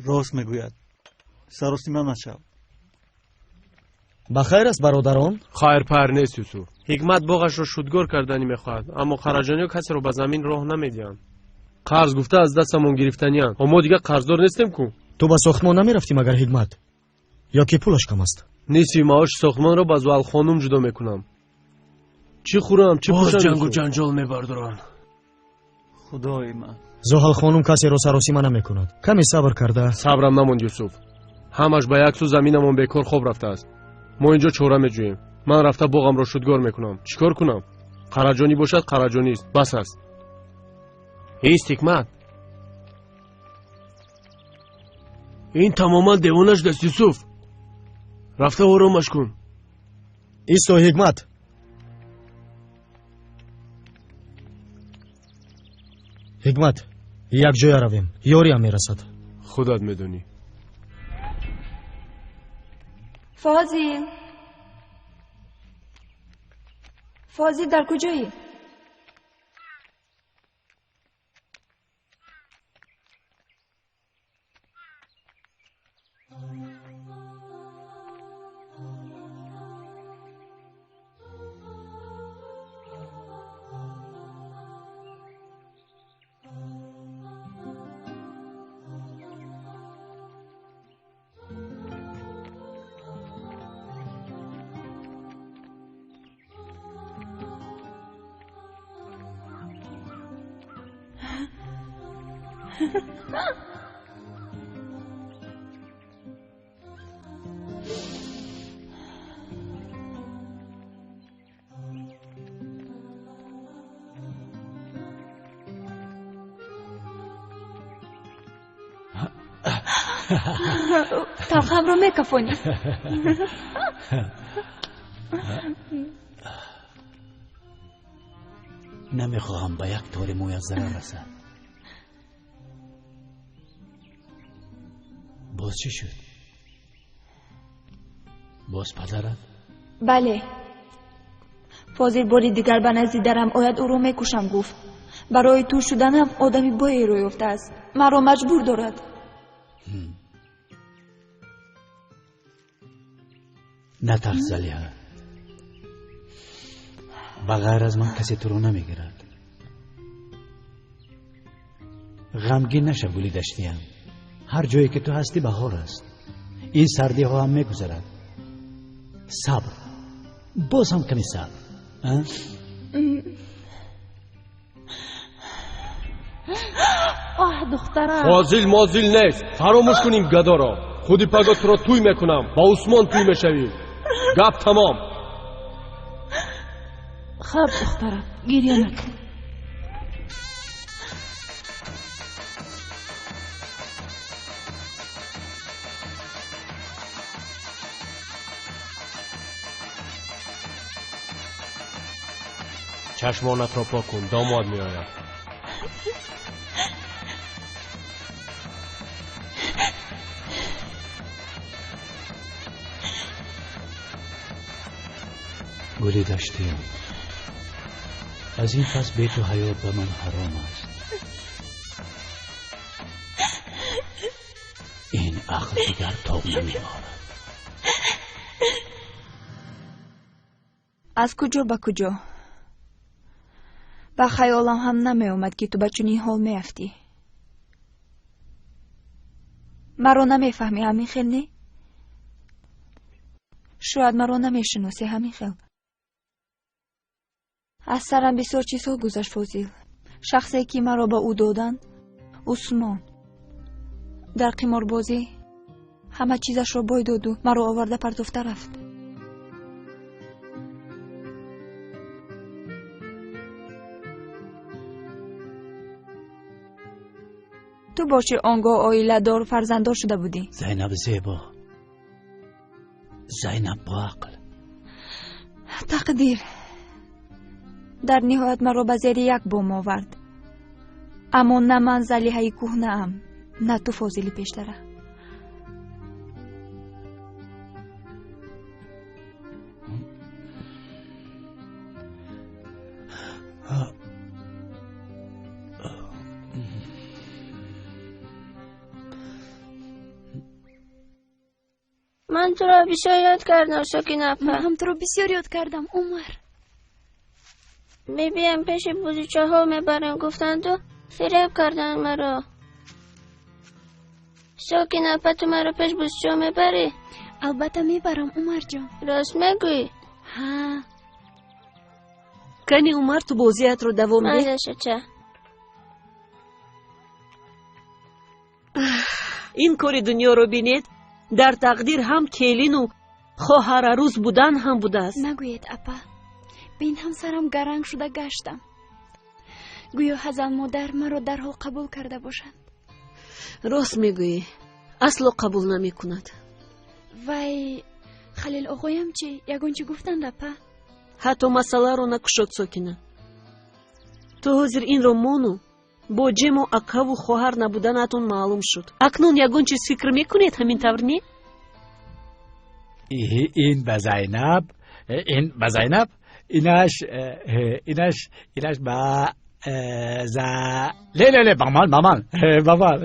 S16: Рост мегӯяд, саросима нашав.
S2: Ба хайр аст, бародарон?
S17: Хайр пайр нест, Юсуф. Ҳикмат боғашро шудгор карданӣ мехоҳад, аммо Қараҷониё касеро ба замин роҳ намедиҳанд. Қарз гуфта аз дастамон гирифтаниянд. Мо дигар қарздор нестем ку.
S2: Ту ба сохтмон намерафтӣ магар, Ҳикмат? Ё ки пулаш кам аст?
S17: Нисфи маоши сохтмонро ба Зуҳалхонум ҷудо мекунам. Чӣ хӯрам, чӣ
S18: боз
S17: пӯшам?
S18: Ҷангу ҷанҷол мебардоранд.
S16: Худои ман.
S2: Зуҳалхонум касеро саросима намекунад. Каме сабр карда.
S17: Сабрам намонд, Юсуф. Ҳамаш ба як сӯ заминамон бекор хоб рафтааст. Мо инҷо чора меҷӯем. Ман рафта боғамро шудгор мекунам. Чӣ кор кунам? Қараҷонӣ бошад, қараҷонист, бас аст. Ист, Ҳикмат.
S18: Ин тамоман девона шудааст, Юсуф. Рафта оромаш кун.
S2: Исто, Ҳикмат. Ҳикмат, як ҷоя равем, ёриам мерасад.
S17: Худат медонӣ.
S6: Фозил, Фозил, дар куҷоӣ? Талхамро мекафонӣ.
S12: Намехоҳам ба як тори мӯят зарар расад. Боз чӣ шуд? Боз падарат?
S21: Бале. Фозил бори дигар ба назди дарам ояд, ӯро мекушам, гуфт. Барои ту шуданам одами боеро ёфтааст. Маро маҷбур дорад.
S12: Натарс, Залиҳа. Ба ғайр аз ман касе туро намегирад. Ғамгин наша, гули даштиям. Ҳар ҷое ки ту ҳастӣ баҳор аст. Ин сардиҳо ҳам мегузарад. Сабр, боз ҳам каме сабр.
S10: Оҳ, духтарам.
S17: Фозил мозил нест. Фаромӯш кун ин гадоро. Худи паго туро тӯй мекунам. Ба Усмон тӯй мешавӣ. Гап тамом.
S10: Хаб, духтарам, гирья накун.
S17: Чашмонатро пок кун, домод меояд.
S12: Гули даштиям, аз ин пас бе ту ҳаёт ба ман ҳаром аст. Ин ақл дигар тоб намеорад.
S21: Аз куҷо ба куҷо? Ба хаёлам ҳам намеомад, ки ту ба чунин ҳол меафтӣ. Маро намефаҳмӣ, ҳамин хел не? Шояд маро намешиносӣ, ҳамин хел. Аз сарам бисёр чизҳо гузашт, Фозил. Шахсе, ки маро ба ӯ доданд, Усмон, дар қиморбозӣ ҳама чизашро бой доду маро оварда партофта рафт. Ту бошӣ он гоҳ оиладор, фарзанддор шуда будӣ.
S12: Зайнаб зебо, Зайнаб боақл.
S21: Тақдир дар ниҳоят маро ба зери як бом овард. Аммо на ман Залиҳаи кӯҳнаам, на ту Фозили пештара.
S9: Ман туро бисёр ёд кардам, Сокина апа.
S14: Ман ҳам туро бисёр ёд кардам, Умар.
S9: Бибиям пеши бузичаҳо мебарем гуфтанду фиреб карданд маро. Сокина апа, ту маро пеш бузичаҳо мебарӣ?
S14: Албатта мебарам, Умарҷон.
S9: Рост мегӯӣ?
S14: Ҳа.
S8: Кани Умар, ту бозиятро давом деҳ.
S9: Майла, шача.
S8: Ин кори дунёро бинед. Дар тақдир ҳам келину хоҳарарӯз будан ҳам будааст.
S14: Нагӯед, апа. Бин ҳамсарам гаранг шуда гаштам. Гӯё ҳазал модар маро дарҳол қабул карда бошанд.
S8: Рост мегӯӣ, асло қабул намекунад.
S14: Вай, Халил оғоям чӣ? Ягон чӣ гуфтанд, апа?
S8: Ҳатто масъаларо накушод, Сокина. Ту ҳозир инро мону бо ҷему акаву хоҳар набуданатон маълум шуд. Акнун ягон чиз фикр мекунед, ҳамин тавр не?
S12: Ин ба Зайнаб, ин ба Зайнаб, инаш инаш инаш ба за ле ле ле ба ман, ба ман, ба ман.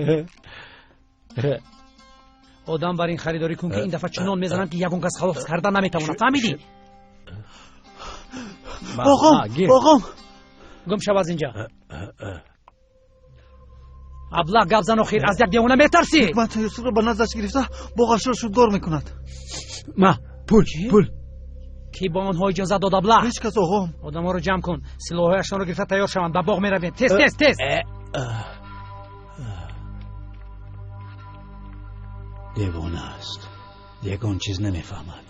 S13: Одам бар ин харидорӣ кун, ки ин дафъа чунон мезанам, ки ягон кас халос карда наметавонад. Фаҳмидӣ?
S16: Оғом, оғом.
S13: Гум шав аз инҷа. Аблаҳ, гап зан охир, аз як девона метарсӣ?
S16: Ҳикмат Юсуфро ба наздаш гирифта боғашро шудгор мекунад.
S12: Ма пул, пул.
S13: Кӣ ба онҳо иҷозат дод, аблаҳ?
S16: Ҳеҷ кас, оғом.
S13: Одамҳоро ҷамъ кун, силоҳҳояшонро гирифта тайёр шаванд, ба боғ меравем. Тез, тез, тез.
S12: Девона аст, ягон чиз намефаҳмад.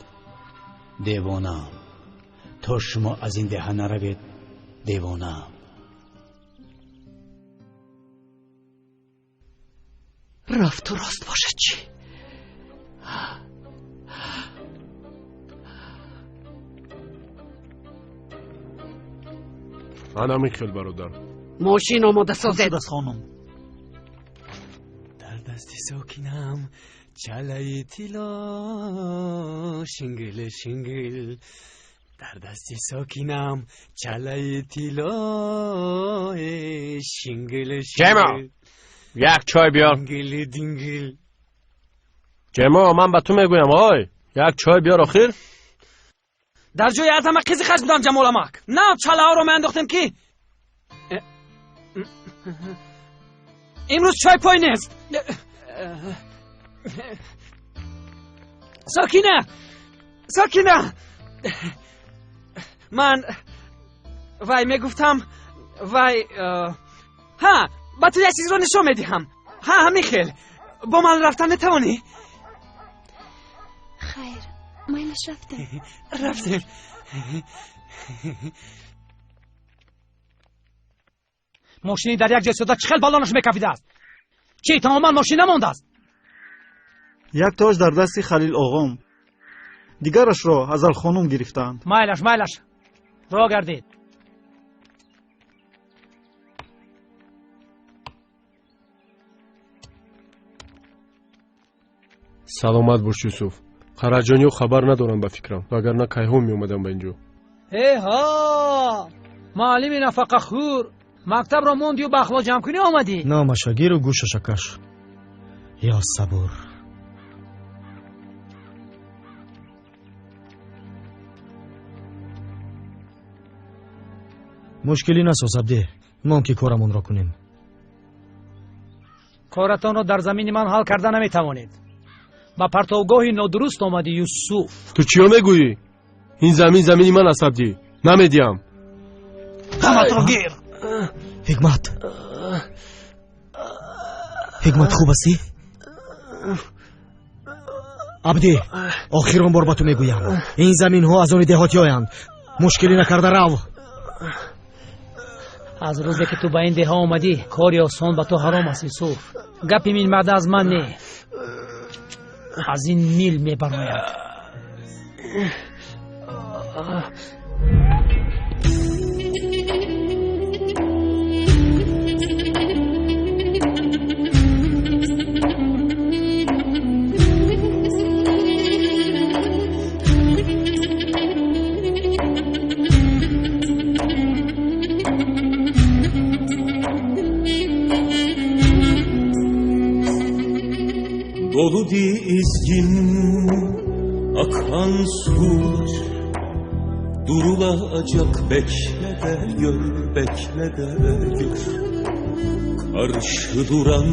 S12: Девонаам. То шумо аз ин деҳа наравед, девонаам.
S8: Рафту рост бошад чӣ?
S17: Ана хел, бародар.
S11: Мошин омода созед.
S16: Шудааст, хонум.
S12: Дар дасти Сокинаам
S4: Чалаи тилло шингил шингил дар дасти сокинам, чалаи тилло шингил
S17: Ҷемо,
S4: шингил.
S17: Як чой биёр.
S4: Дингил дингил.
S17: Ҷемо, ман ба ту мегӯям, ой, як чой биёр охир.
S4: Дар ҷои аз ҳама қизи хаш будам, Ҷамоламак. Нав чалаҳоро меандохтем, ки имрӯз чой пой нест. Сокина, Сокина, ман вай мегуфтам, вай, ҳа, ба ту як чизро нишон медиҳам. Ҳа, ҳамин хел бо ман рафтан метавонӣ?
S14: Хайр, майлаш, рафтем.
S4: Рафтем.
S13: Мошини дар як ҷой истода чӣ хел балонаш мекафидааст? Чӣ, тамоман мошин намондааст?
S16: Як тош дар дасти Халил оғом, дигарашро Азалхонум гирифтаанд.
S13: Майлаш, майлаш, ро гардед.
S17: Саломат бош, Юсуф. Қараҷониё хабар надорам, ба фикрам, вагарна кайҳо меомадам ба ин ҷо.
S13: Эҳо, муаллими нафақахӯр, мактабро мондию ба ахлоқ ҷамъкунӣ омадӣ?
S2: Номаша гиру гӯшаша каш. Ё сабур! Мушкилӣ насоз, Абдӣ, мон ки корамонро кунем.
S13: Коратонро дар замини ман ҳал карда наметавонед. Ба партовгоҳи нодуруст омадӣ, Юсуф.
S17: Ту чиё мегӯӣ? Ин замин замини ман аст, Абдӣ, намедиҳам.
S16: Ҳаматро гир!
S2: Ҳикмат, Ҳикмат, хуб ҳастӣ? Абдӣ, охирон бор ба ту мегӯям, ин заминҳо аз они деҳотиёянд. Мушкилӣ накарда рав.
S13: Аз рӯзе ки ту ба ин деҳа омадӣ, кори осон ба ту ҳаром аст, Юсуф. Гапи минбаъда аз ман не, аз ин мил мебарояд.
S1: Dolu dizgin akan sular durulacak, bekle de gör, bekle de gör. Karşı duran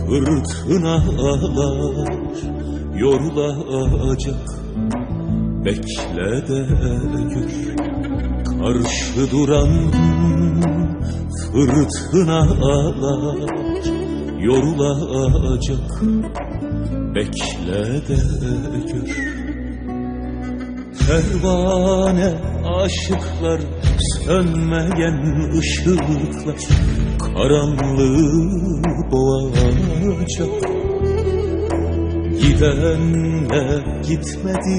S1: fırtınalar yorulacak, bekle de gör. Karşı duran fırtınalar yorulacak, bekle de gör. Pervane aşıklar, sönmeyen ışıklar karanlığı boğacak. Gidenler gitmedi,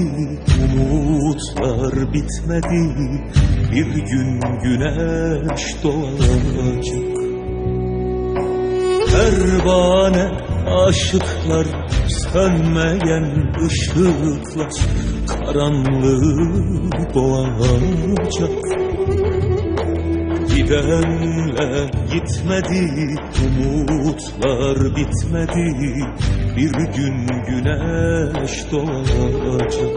S1: umutlar bitmedi, bir gün güneş doğacak. Pervane aşıklar, sönmeyen ışıklar karanlığı boğacak. Gidenler gitmedi, umutlar bitmedi, bir gün güneş doğacak.